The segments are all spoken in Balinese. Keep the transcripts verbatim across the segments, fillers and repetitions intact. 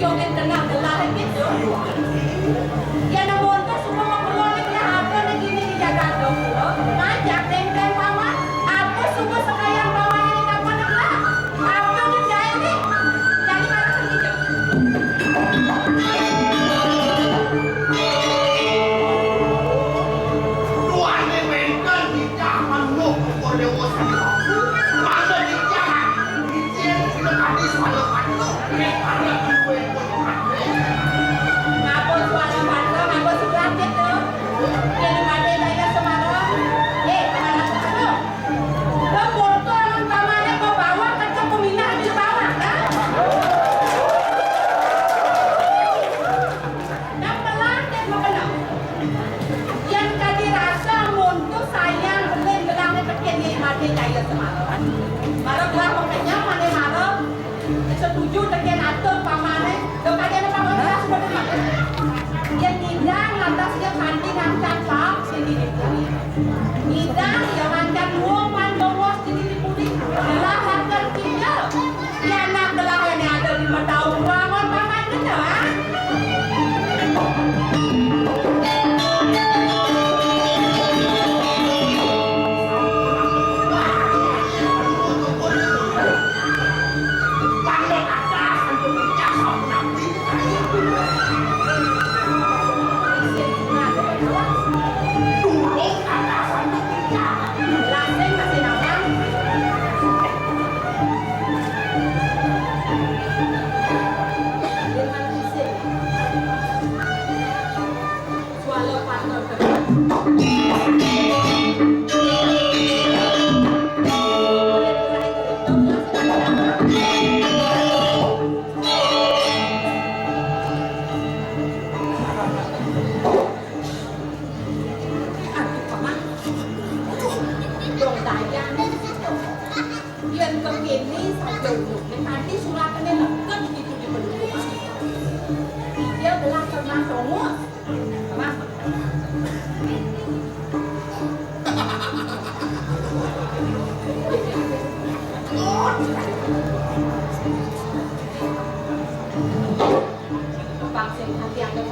Joget kenal gelah gitu. Ya, namun tuh semua keluar ya, apa nih gini di jagat dong. Ngajak neng paman, apa semua sekalian paman ini kapan gelah? Apa nih jahil nih? Jadi malah pergi jauh. Tuane wenten di jaman Nuh Dewa Sri. Mangga di jaman Icil sila kadi sala patuh. Nek pada kuwe pun ade. Ngapa suara patuh, ngapa surat itu? Jadi mati saya semalam. Eh, kemana tuh? Lo foto amun pamane kok bawah, kecek pemindah di bawah, kan? Nang telah dan makenang. Yang tadi rasa muntu sayang, len gelang tekin ni mati kaya semalam. Baru telah makenyang, mane marah. Setuju tekin atur pamane. Lo kaya apa pamane sudah. Yang tidak lantas dia kanti ngancan pak sendiri. Ngidang ya mancan wong man bongos di diri pudi. Gelah laker tinggal. Ya anak gelah ini ada lima tahun bangun paman kena, ah. Aduh, Paman. Aduh, dong daya nih. Yen kekene saja ulune kanthi suratene leket gitu di penduduk. Iya belah kena tongo. Paman. Bang sing hati anggap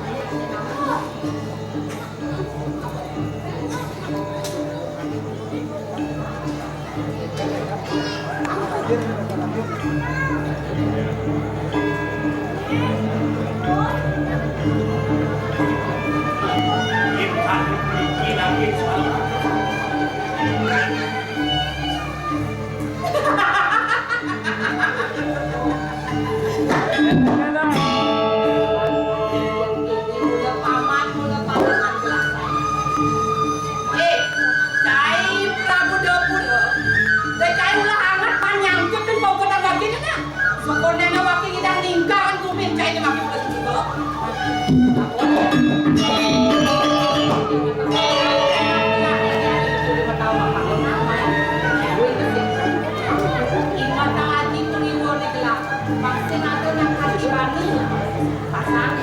Eh, cai Prabu Dapur. Lah cai ulah anget pan nyangkut kan pokok tambah gini nah. Sekonene waki ngidang ninggal kan kumin cai ini makin udah juga. Ingat lagi tuh ibu di gelap. Pasti ada yang kasih bani. Pasang.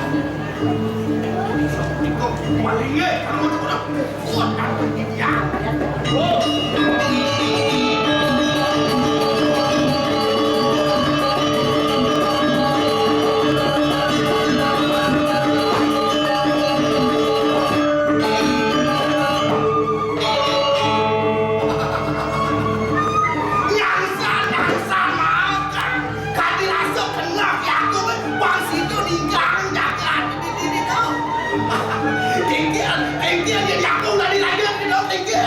Nyangsa, nyangsa makan. Kadi rasa kena aku, bang situ ninggang jagat di diri tu. Tingkir, tingkir dia jago dari raja di dalam tingkir.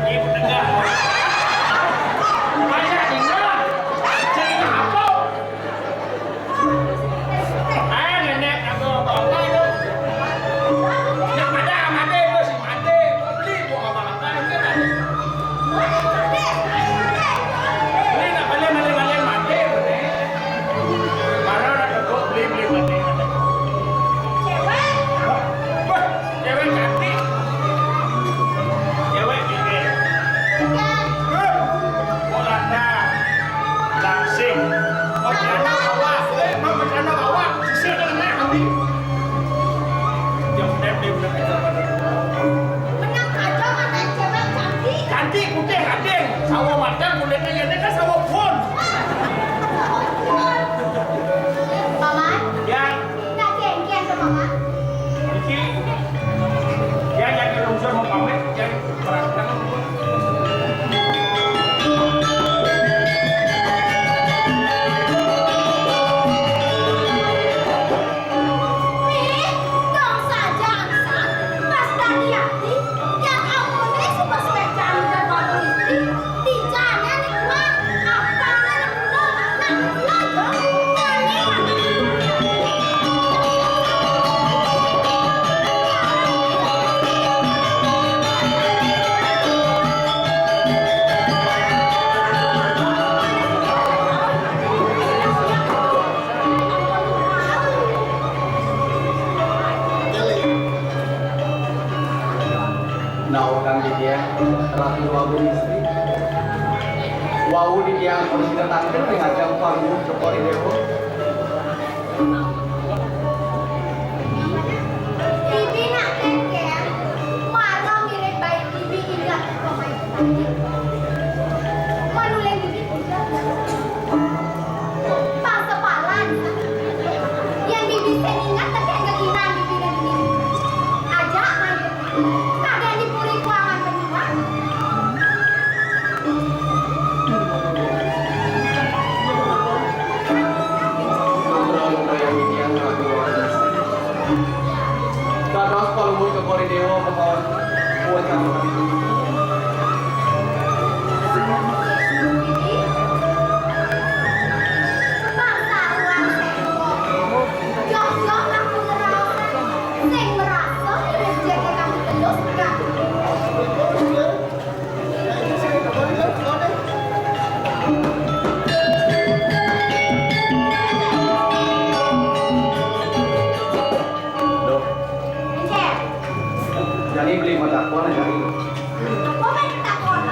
Ibu tegak. Banyak tinggal. Jadi apa? Ah, nenek aku apa-apa tu. Nak pada mati tu, si mati. Beli buat apa-apa, kan ada. Beli nak balik, balik, balik, mati, beli. Mana nak duduk, beli, beli, mati. Cewek. Wah, cewek cantik. Cewek gede. Bukan. Oh, lancar. Langsing. Mau celana bawah. Eh, mau celana bawah. Sisir kena nanti. Yang udah, dia udah kena. Menang aja mata cewek cantik. Cantik, putih, gading. Sawo matang, kulitnya ya, ini kan sawo pun. Paman? Ya. Nggak jengkel tuh, Paman. Iki, ya, jadi lungsur mau pamit, jadi perhatian. Ih, dong saja, Angsa. Pas tadi hati, yang kamu ini suka suek jalan dan waktu istri. Di jalan, Mak. Apa ada yang belum? Nah, belajar. Tanya. Nah, orang di dia, Ratu Wawu istri. Wawu di dia, kalau sudah tampil dengan jam panggung, Joko Dewa. Bibi nak kengkeng, mano mirip bayi bibi ingat pemain tadi. Manuleng bibi udah. Pasepalan. Yang bibi sing ingat tapi yang keginan bibi dan bibi. Aja main. Kagak dipuri kuangan penyuap. Dados palungguh Cokor Dewa mekawan kuat kami. Bangsa urang sing tuwa. Joh-joh aku ngraosan, sing merasa rejeki kami telu sekali. Loh. Encen. Jani beli matakon aja ini. Apa kan takon?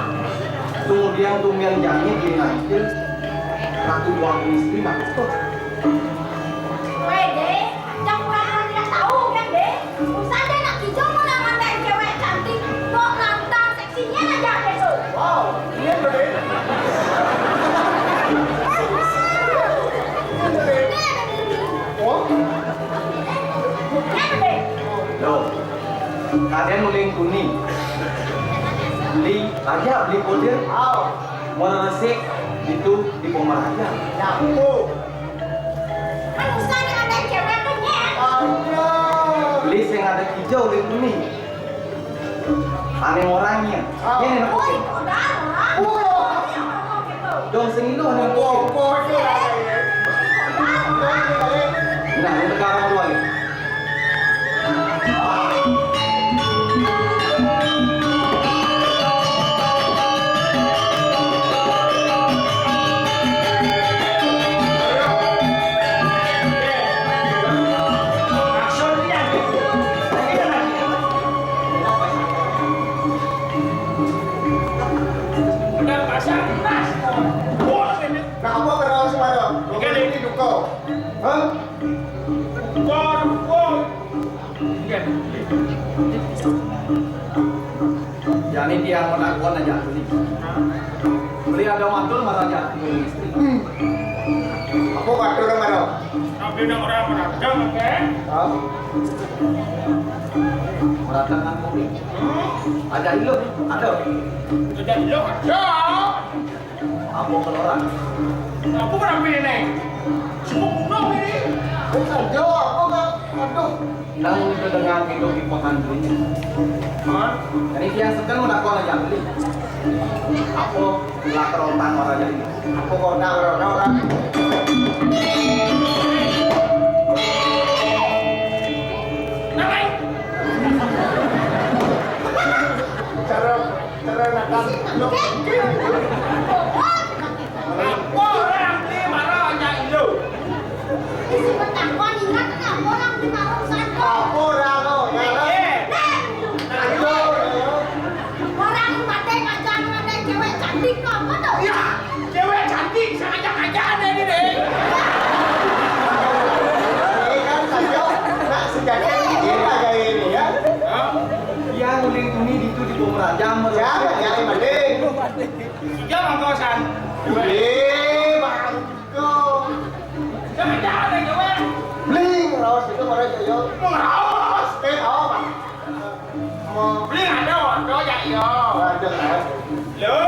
Kemudian tumian jani beli nanti Ratu Buang Istri maksud. Wede, cak pura-pura tidak tahu kan, Dek? Urusan deh nak kijau mau nama cewek cantik, mau nantang seksinya aja besok. Wow, iya, Dek. Ini ada di sini. Oh? Loh, kadén uling kuning. Beli aja, beli kode. Aw. Mau resik itu di Pomeraja. Nyapu. Kan usah nih ada cewek tuh, Nyet. Aduh. Beli sing ada hijau, uling kuning. Aneh orangnya. Ah. Ini enak. Oh, itu udah, orang. Wah. Iya, ngomong gitu. Dong, sing iluh, nih. Wah, wah, itu udah, orang. Nah, ini sekarang dua nih. Nah, apa kena sekarang? Ini duka. Hah? Duka, duka. Jani tiang menakon aja aku nih. Beli ada mantul mana aja aku nih. Hmm. Apa batur mana? Tapi nang orang merajang, oke? Hah? Merajang kan kopi. Hmm? Ada iluh, ada. Ada iluh, ada. Apa keluaran? Apa kenapa ini? Semua gunung ini. Bukan jawab, apa nggak? Aduh. Kang kedengar gitu di pengantin. Hah? Jadi dia seken udah kau aja beli. Apa lah kerontang orang jadi? Apa kau udah orang orang? Ngapain? Cara cara nakal. Apa orang beli marah aja lu? Isi betakon ingat kan apa orang di warung sana? Apa orang lo? Ya lo. Iya. Nah, ayo, ayo. Orang mati ngajak ada cewek cantik apa tuh? Ya, cewek cantik sengaja-ngajaan ini deh. Ini kan saja nak sejati ini aja ini ya. Hah? Yang uling tuni itu di Pemeraja menurut. Siapa yang mati? Siapa kau san? Eh, bang. Kau. Siapa jalan yang cewek? Beli raos itu para joyo. Mau raos? Eh, oh, Pak. Mau beli ada, ada ya, iya. Ada, ada. Lo.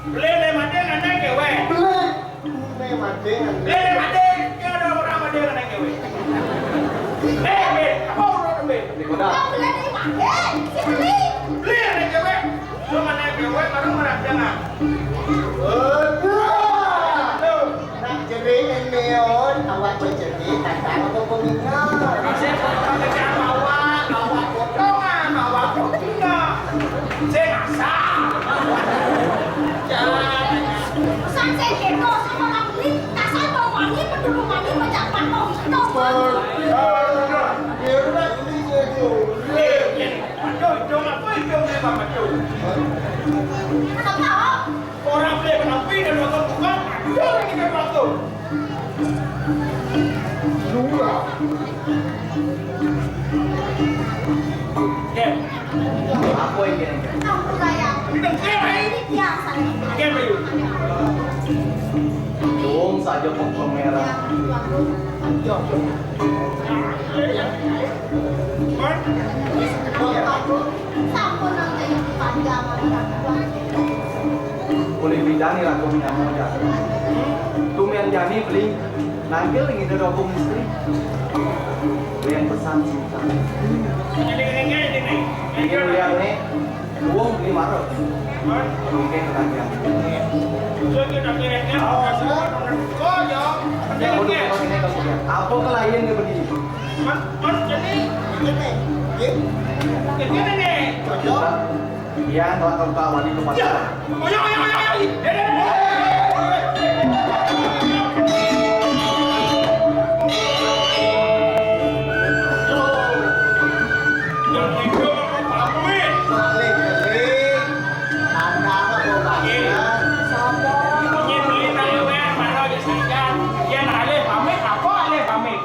Beli le mati ngandang cewek. Beli. Beli mati ngandang. Beli le mati. Ada orang mati ngandang cewek. Eh, Be, apa urut, Be? Di kota. Kau beli le mati, si beli. Beli ngandang cewek. Cuma naik cewek baru merasa jangan. Aduh. Nak jadi neon, awak jadi tantang apa peminat? Saya mau pakai cara bawa, bawa potongan, bawa potongan. Saya ngasal. Jangan. Pesan saya gitu, sama orang beli, kasar bau wangi, pedulu wangi, pecah pantau, gitu. Betul. Ya udah, ini saya dulu. Aduh, hidung apa hidung memang betul. Kenapa? Orang beli kenapa dan nonton bukan? Aduh, ini kan waktu. Dua. Ken. Apa ini? Ampun, sayang. Ini kan saya. Ini biasa. Ken, ayo. Dong saja pokok merah. Ayo. Sampun nang jadi panjang. Boleh bidani lagu minamo ya. Tumian jani beli nangkil ngide rokok istri. Beli yang pesan cinta. Jadi ngene ini. Ini lihat nih. Uang beli marot. Mungkin panjang. Oh ya. Ya, udah, ini kamu ya. Apa kelayan dia begini? Mas, Mas, jadi, ini, ini, ini, ini, cocok. Iya, kalau kamu bawa di tempat. Ya, ayo, ayo, ayo, ayo. Ya, ya, ya, ya, ya. Yang itu apa, Pak Win? Balik, balik. Ada apa, Pak? Iya. Ini beli tahu ya, mana aja saja. Yang alih pamit, apa alih pamit?